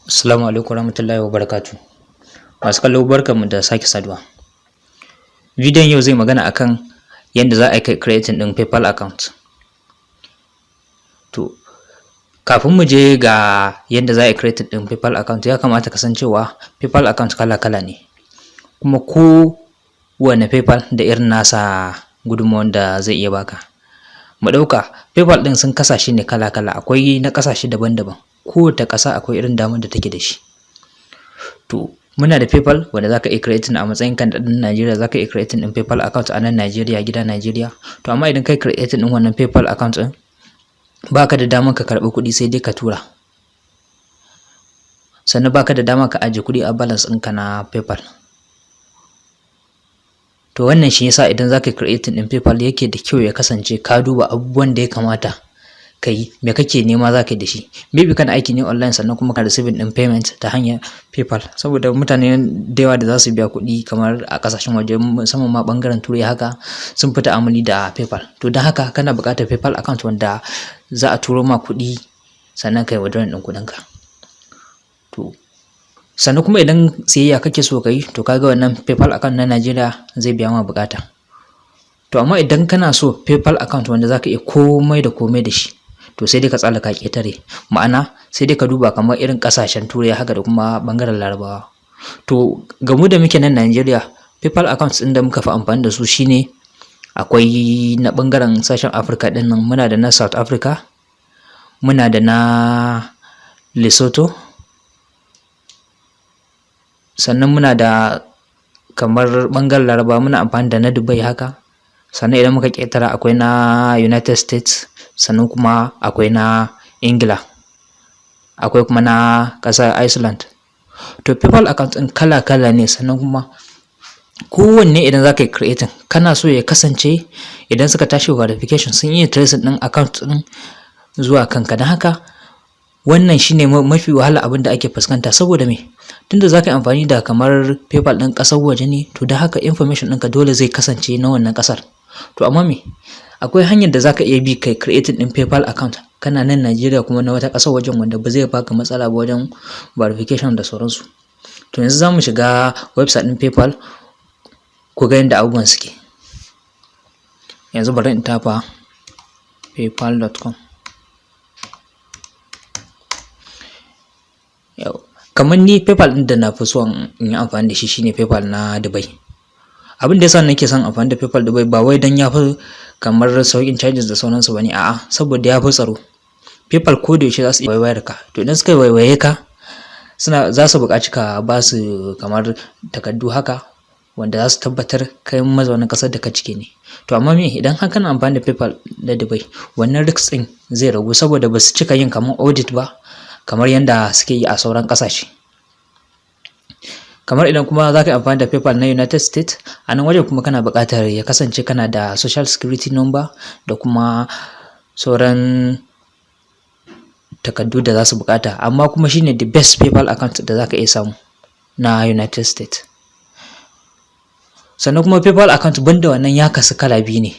Assalamu alaikum warahmatullahi wabarakatuh. Masu kallo, barkanmu da sake saduwa. Bidiyon yau zai magana akan yadda za a yi creating ɗin PayPal account. To, kafin mu je ga yadda za a yi creating ɗin PayPal account, ya kamata ka san cewa PayPal account kala-kala ne. Kuma ko wane PayPal da irin nasa gudunmawar da zai iya baka. Mu ɗauka PayPal ɗin sun kasa shi ne kala-kala, akwai na ƙasashe daban-daban. Kowace ƙasa akwai irin damar da take da shi. To, muna da PayPal wanda za ka iya creating a matsayin ka na ɗan Najeriya, za ka iya creating ɗin PayPal account a nan Najeriya, gida Najeriya. To, amma idan kai creating ɗin wannan PayPal account ɗin, baka da damar ka karɓi kuɗi, sai dai ka tura. Sannan baka da dama ka ajiye kuɗi a balance ɗinka na PayPal. To, wannan shi yasa idan za ka yi creating ɗin PayPal, yake da kyau ya kasance ka duba abubuwan da ya kamata ka yi, me kake nema za ka yi da shi. Maybe kana aiki ne online, sannan kuma ka receiving ɗin payment ta hanyar PayPal. Saboda mutane da yawa da za su biya kuɗi kamar a ƙasashen waje, musamman ma ɓangaren Turai haka, sun fi ta'amuli da PayPal. To, don haka kana buƙatar PayPal account wanda za a turo ma kuɗi, sannan ka yi withdrawing ɗin kuɗinka. To, sannan kuma idan siyayya kake so ka yi, to kaga wannan PayPal account na Najeriya zai biya ma buƙata. To, amma idan kana so PayPal account wanda za ka iya komai da komai da shi, to sai dai ka tsallaka ƙetare. Ma'ana, sai dai ka duba kamar irin ƙasashen Turai haka da kuma ɓangaren Larabawa. To, ga mu da muke nan Najeriya, PayPal accounts ɗin da muka fi amfani da su shine akwai na ɓangaren sashen Afirka ɗin nan, muna da na South Africa, muna da na Lesotho, sannan muna da kamar ɓangaren Larabawa, muna amfani da na Dubai haka. Sannan idan muka ƙetara, akwai na United States, sannan kuma akwai na Ingila, akwai kuma na ƙasar Iceland. To, PayPal account ɗin kala-kala ne, sannan kuma kowanne idan za ka yi creating, kana so ya kasance idan suka tashi verification, sun iya tracing ɗin account ɗin zuwa kanka. Don haka wannan shine mafi wahala abin da ake fuskanta. Saboda me? Tunda za ka yi amfani da kamar PayPal ɗin ƙasar waje ne, to don haka information ɗinka dole zai kasance na wannan ƙasar. To, amma me? Akwai hanyar da za ka iya bi kai creating ɗin PayPal account kana nan Najeriya, kuma na wata ƙasar wajen, wanda ba zai baka matsala ba wajen verification da sauransu. To, yanzu za mu shiga website ɗin PayPal ku ga yadda abubuwan suke. Yanzu bari in tafa paypal.com. Yau, kamar ni, PayPal ɗin da na fi son in yi amfani da shi shine PayPal na Dubai. Abin da yasa nake son amfani da PayPal Dubai, ba wai don ya fi kamar sauƙin charges da sauransu ba ne, a'a, saboda ya fi tsaro. PayPal ko da yaushe za su iya waiwayar ka. To, idan suka waiwaye ka, suna za su buƙaci ka ba su kamar takardu haka wanda za su tabbatar kai mazaunin ƙasar da ka cike ne. To, amma me? Idan har kana amfani da PayPal na Dubai, wannan risk ɗin zai ragu, saboda ba su cika yin kamar audit ba kamar yadda suke yi a sauran ƙasashe. Kamar idan kuma za ka yi amfani da PayPal na United States, a nan wajen kuma kana buƙatar ya kasance kana da social security number da kuma sauran takardu da za su buƙata. Amma kuma shine the best PayPal account da za ka iya samu na United States. Sannan kuma PayPal account banda wannan ya kasu kala biyu ne.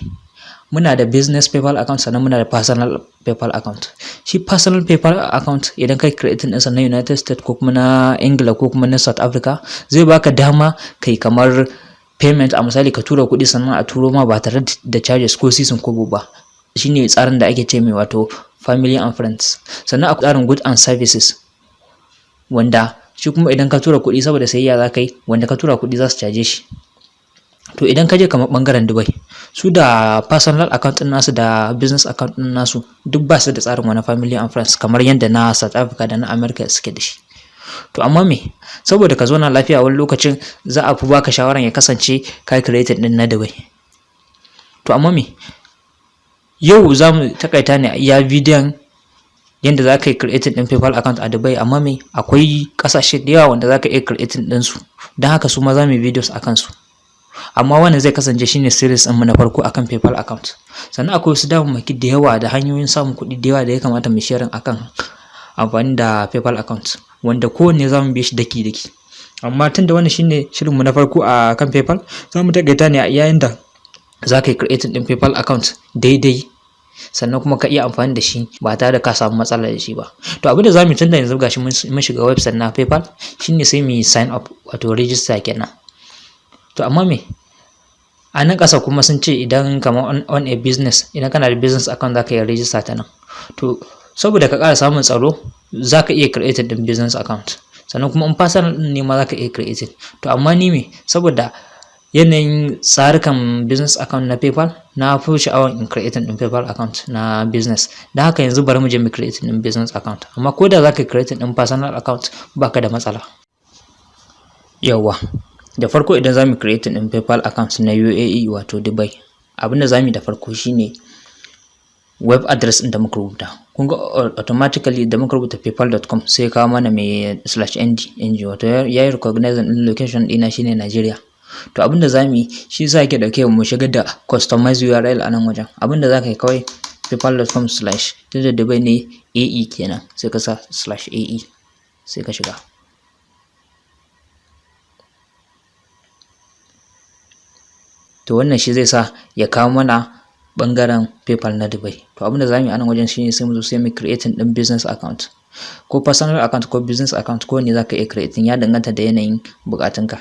Muna da business PayPal account, sannan muna da personal PayPal account. Shi personal PayPal account, idan kai creating ɗinsa na United States ko kuma na Ingila ko kuma na South Africa, zai baka dama kai kamar payment, a misali ka tura kuɗi sannan a turo ma ba tare da charges ko sisin kobo ba. Shine tsarin da ake ce mai wato family and friends. Sannan akwai tsarin good and services, wanda shi kuma idan ka tura kuɗi saboda sayayya za ka yi, wanda ka tura kuɗi za su caje shi. To, idan ka je kamar ɓangaren Dubai, su da personal account ɗin nasu da business account ɗin nasu duk ba su da tsarin wani family and friends kamar yadda na South Africa da na America suke da shi. To, amma me? Saboda ka zauna lafiya, wani lokacin za a fi baka shawaran ya kasance ka creating ɗin na Dubai. To, amma me? Yau za mu takaita ne a iya bidiyon yadda za ka yi creating ɗin PayPal account a Dubai. Amma me? Akwai ƙasashe da yawa wanda za ka iya creating ɗinsu, don haka su ma za mu yi videos a kansu. Amma wannan zai kasance shine series ɗinmu na farko akan PayPal account. Sannan akwai wasu damammaki da yawa da hanyoyin samun kuɗi da yawa da ya kamata mu sharing akan amfani da PayPal account, wanda kowanne za mu bi shi daki daki. Amma tunda wannan shine shirinmu na farko a kan PayPal, za mu taƙaita ne a yayin da za ka yi creating ɗin PayPal account daidai. Sannan kuma ka iya amfani da shi ba tare da ka samu matsala da shi ba. To, abin da za mu yi tunda yanzu gashi mun shiga website na PayPal shine sai mu yi sign up, wato register kenan. To, amma me? A nan ƙasa kuma sun ce idan kamar on a business, idan kana da business account, za ka iya register ta nan. To, saboda ka ƙara samun tsaro, za ka iya creating ɗin business account. Sannan kuma in personal ɗin ne ma, za ka iya creating. To, amma ni me? Saboda yanayin tsarukan business account na PayPal, na fi sha'awar in creating ɗin PayPal account na business. Don haka yanzu bari mu je mu creating ɗin business account. Amma ko da za ka creating ɗin personal account, baka da matsala. Yawwa. Da farko, idan za mu creating ɗin PayPal account na UAE, wato Dubai, abin da za mu yi da farko shine web address ɗin da muka rubuta. Kun ga automatically da muka rubuta paypal.com sai ya kawo mana mai /ng ng, wato ya yi recognizing ɗin location ɗina shine Nigeria. To, abin da za mu yi, shi yasa yake ɗauke mu shigar da customize URL a nan wajen. Abin da za ka yi kawai, paypal.com/, tunda Dubai ne, AE kenan, sai ka sa /AE, sai ka shiga. To, wannan shi zai sa ya kawo mana ɓangaren PayPal na Dubai. To, abin da za mu yi a nan wajen shine sai mu zo sai mu creating ɗin business account. Ko personal account ko business account, ko wanne za ka iya creating, ya danganta da yanayin buƙatunka.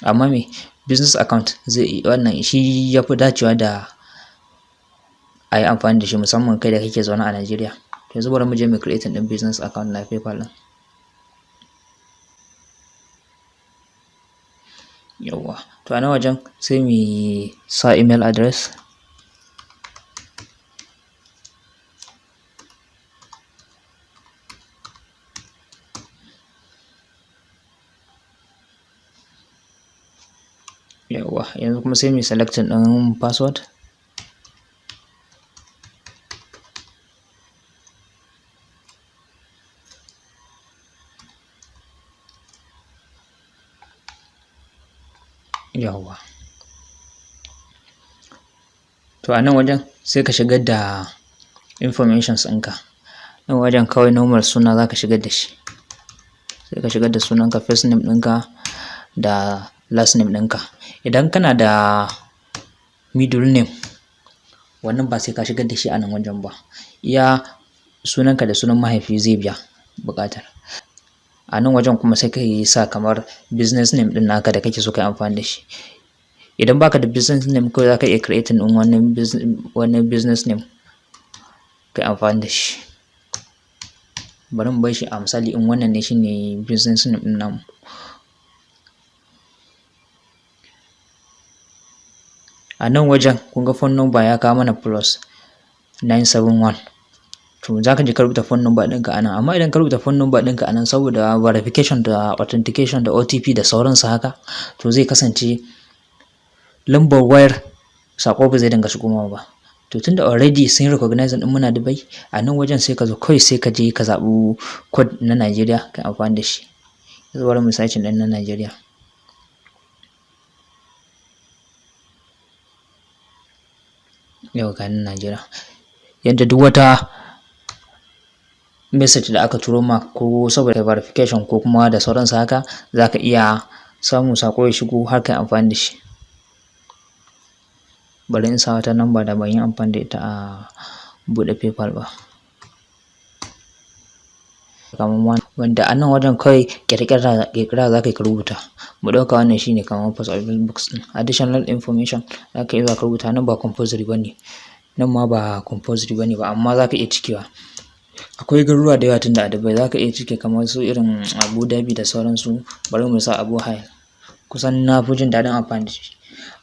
Amma me? Business account zai wannan shi ya fi dacewa da a yi amfani da shi, musamman kai da kake zaune a Najeriya. To, yanzu bari mu je mu creating ɗin business account na PayPal ɗin. Yawwa. To, a nan wajen sai mu sa email address. Yawwa, yanzu kuma sai mu selecting ɗin password. Yawwa. To, a nan wajen sai ka shigar da informations ɗinka. Nan wajen kawai normal suna za ka shigar da shi. Sai ka shigar da sunanka, first name ɗinka da last name ɗinka. Idan kana da middle name, wannan ba sai ka shigar da shi a nan wajen ba. Iya sunanka da sunan mahaifi zai biya buƙatar. A nan wajen kuma sai ka yi sa kamar business name ɗin naka da kake so ka yi amfani da shi. Idan baka da business name, kawai za ka iya creating ɗin wani business name ka yi amfani da shi. Bari mu bar shi a misali in wannan ne shine business name ɗin namu. A nan wajen kun ga phone number ya kawo mana +971. To, za ka je ka rubuta phone number ɗinka a nan. Amma idan ka rubuta phone number ɗinka a nan, saboda verification da authentication da OTP da sauransu haka, to zai kasance lambar wayar saƙo ba zai dinga shigo ma ba. To, tunda already sun recognize ɗin muna Dubai, a nan wajen sai ka zo kawai sai ka je ka zaɓi code na Najeriya ka yi amfani da shi. Yanzu bari mu searching ɗin na Najeriya. Yau ga na Najeriya. Yadda duk wata message da aka turo ma, ko saboda verification ko kuma da sauransu haka, za ka iya samun saƙo ya shigo har ka yi amfani da shi. Bari in sa wata number da ban yi amfani da ita a buɗe PayPal ba. Kamar wanda a nan wajen kawai ƙirƙira ƙirƙira za ka yi ka rubuta. Mu ɗauka wannan shine kamar post office box ɗin. Additional information za ka iya zuwa ka rubuta nan, ba compulsory ba ne. Nan ma ba compulsory ba ne ba, amma za ka iya cikewa. Akwai garuruwa da yawa tunda a Dubai, za ka iya cike kamar su irin Abu Dhabi da sauransu. Bari mu sa Abu Hail. Kusan na fi jin daɗin amfani da shi.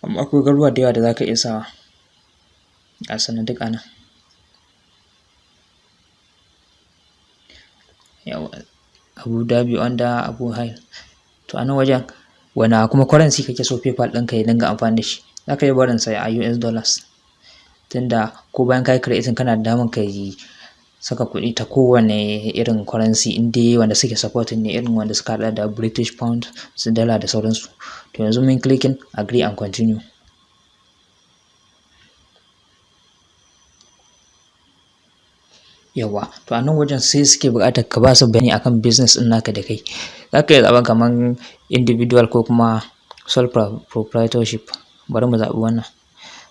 Amma akwai garuruwa da yawa da za ka iya sawa. Ga su nan duk a nan. Yawwa, Abu Dhabi under Abu Hail. To, a nan wajen wane kuma currency kake so PayPal ɗinka ya dinga amfani da shi? Za ka iya barin sa a US dollars. Tunda ko bayan ka yi creating, kana da daman ka yi saka kuɗi ta kowane irin currency in dai wanda suke supporting ne, irin wanda suka haɗa da British pound, su dala da sauransu. To, yanzu mun clicking agree and continue. Yawwa, to a nan wajen sai suke buƙatar ka ba su bayani akan business ɗin naka da kai. Za ka iya zaɓan kaman individual ko kuma sole proprietorship. Bari mu zaɓi wannan.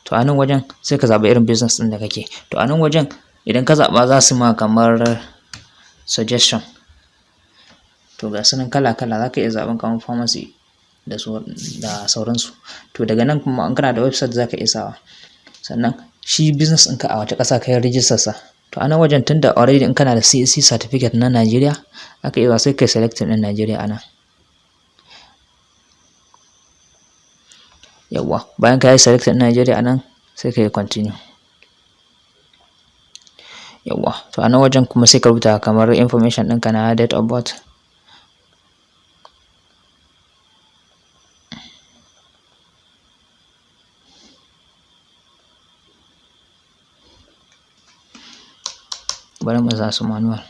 To a nan wajen sai ka zaɓi irin business ɗin da kake. To a nan wajen idan ka zaɓa, za su ma kamar suggestion. To ga su nan kala kala, za ka iya zaɓen kamar pharmacy da da sauransu. To daga nan kuma in kana da website za ka iya sawa. Sannan shi business ɗinka, a wace ƙasa ka yi rijistar sa? To a nan wajen, tunda already in kana da CAC certificate na Najeriya, za ka iya, sai kai selecting ɗin Najeriya a nan. Yawwa, bayan ka yi selecting ɗin Najeriya a nan, sai ka yi continue. Yawwa, to a nan wajen kuma sai ka rubuta kamar information ɗinka na date of birth. Bari mu sa su manual.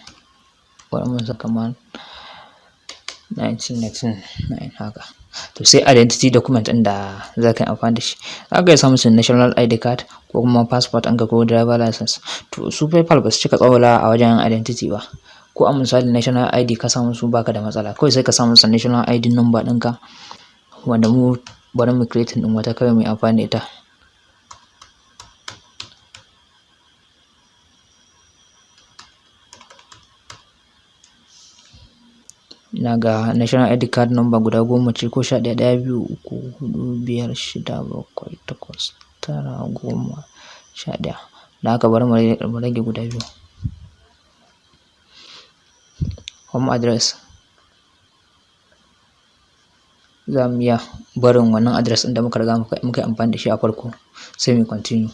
Bari mu sa kamar 1999 haka. To sai identity document ɗin da za ka yi amfani da shi. Za ka iya samun su national ID card ko kuma passport ɗinka ko driver license. To su PayPal ba su cika tsawwala a wajen identity ba. Ko a misali national ID ka sa musu, baka da matsala. Kawai sai ka sa musu national ID number ɗinka, wanda mu bari mu creating ɗin wata kawai mu yi amfani da ita. Ina ga national ID card number guda 10 ce ko 11: 1, 2, 3, 4, 5, 6, 7, 8, 9, 10, 11. Da haka bari mu rage guda biyu. Home address. Za mu iya barin wannan address ɗin da muka riga muka yi amfani da shi a farko, sai mu continue.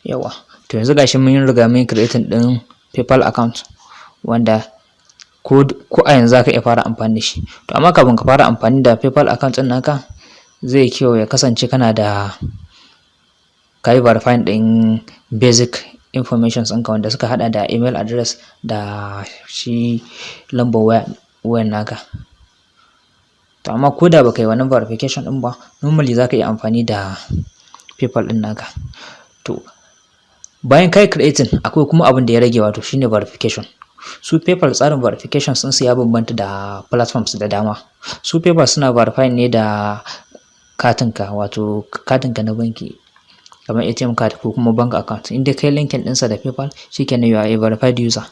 Yawwa, to yanzu gashi mun riga mun yi creating ɗin PayPal account, wanda ko a yanzu za ka iya fara amfani da shi. To amma kafin ka fara amfani da PayPal account ɗin naka, zai yi kyau ya kasance kana da ka yi verifying ɗin basic informations ɗinka, wanda suka haɗa da email address da shi lambar wayan naka. To amma ko da baka yi wannan verification ɗin ba, normally za ka iya amfani da PayPal ɗin naka. To bayan ka yi creating, akwai kuma abin da ya rage, wato shine verification. Su PayPal, tsarin verification ɗinsu ya bambanta da platforms da dama. Su PayPal suna verifying ne da katinka, wato katinka na banki, kamar ATM card ko kuma bank account. In dai kai linking ɗinsa da PayPal, shikenan, you are a verified user.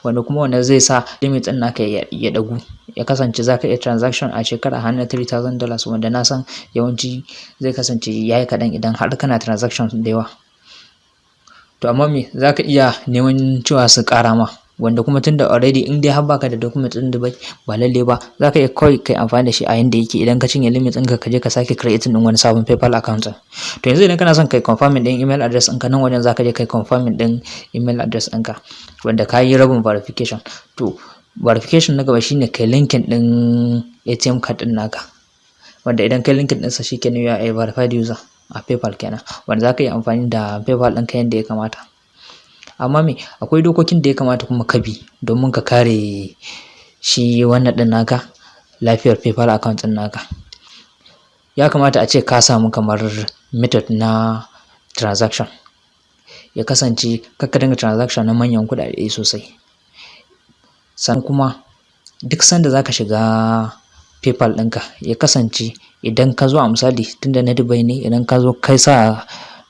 Wanda kuma wannan zai sa limit ɗin naka ya ɗagu, ya kasance za ka iya transaction a shekara har na $3,000, wanda na san yawanci zai kasance ya yi kaɗan idan har kana transaction da yawa. To amma me za ka iya neman cewa su ƙara ma, wanda kuma tunda already in dai har baka da document ɗin Dubai, ba lalle ba, za ka iya kawai kai amfani da shi a yanda yake. Idan ka cinye limit ɗinka, ka je ka sake creating ɗin wani sabon PayPal account ɗin. To yanzu idan kana son kai confirming ɗin email address ɗinka, nan wajen za ka je kai confirming ɗin email address ɗinka, wanda ka yi rabin verification. To verification na gaba shine kai linking ɗin ATM card ɗin naka, wanda idan kai linking ɗinsa, shikenan, you are a verified user a PayPal kenan, wanda za ka iya amfani da PayPal ɗinka yanda ya kamata. Amma me, akwai dokokin da ya kamata kuma ka bi domin ka kare shi wannan ɗin naka, lafiyar PayPal account ɗin naka. Ya kamata a ce ka samu kamar method na transaction. Ya kasance kar ka dinga transaction na manyan kuɗaɗe sosai. Sannan kuma duk sanda za ka shiga PayPal ɗinka, ya kasance idan ka zo, a misali tunda na Dubai ne, idan ka zo kai sa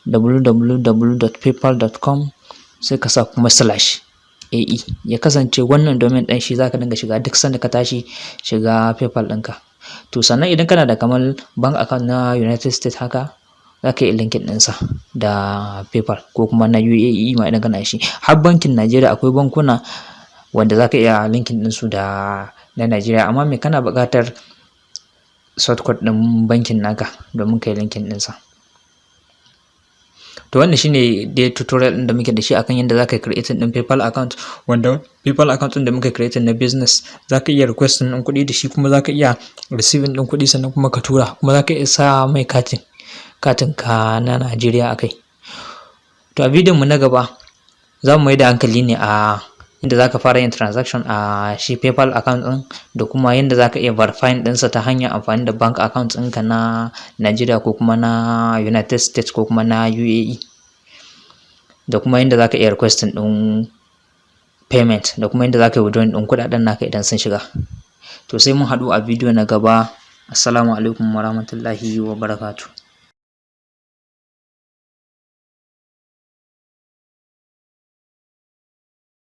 www.paypal.com, sai ka sa kuma /ae, ya kasance wannan domain ɗin shi za ka dinga shiga duk sanda ka tashi shiga PayPal ɗinka. To sannan idan kana da kamar bank account na United States haka, za ka iya linking ɗinsa da PayPal, ko kuma na UAE ma idan kana shi. Har bankin Najeriya, akwai bankuna wanda za ka iya linking ɗinsu da na Najeriya, amma me, kana buƙatar sort code ɗin bankin naka domin ka yi linking ɗinsa. To wannan shine dai tutorial ɗin da muke da shi akan yadda za ka yi creating ɗin PayPal account, wanda PayPal account ɗin da muka creating na business, za ka iya requesting ɗin kuɗi da shi, kuma za ka iya receiving ɗin kuɗi, sannan kuma ka tura, kuma za ka iya sa mai katin ka na Najeriya a kai. To a bidiyon mu na gaba za mu mai da hankali ne a inda za ka fara yin transaction a shi PayPal account ɗin, da kuma yadda za ka iya verifying ɗinsa ta hanyar amfani da bank account ɗinka na Najeriya ko kuma na United States ko kuma na UAE. Da kuma yadda za ka iya requesting ɗin payment, da kuma yadda za ka yi withdrawing ɗin kuɗaɗen naka idan sun shiga. To, sai mun haɗu a bidiyo na gaba. Assalamu alaikum warahmatullahi wabarakatuh.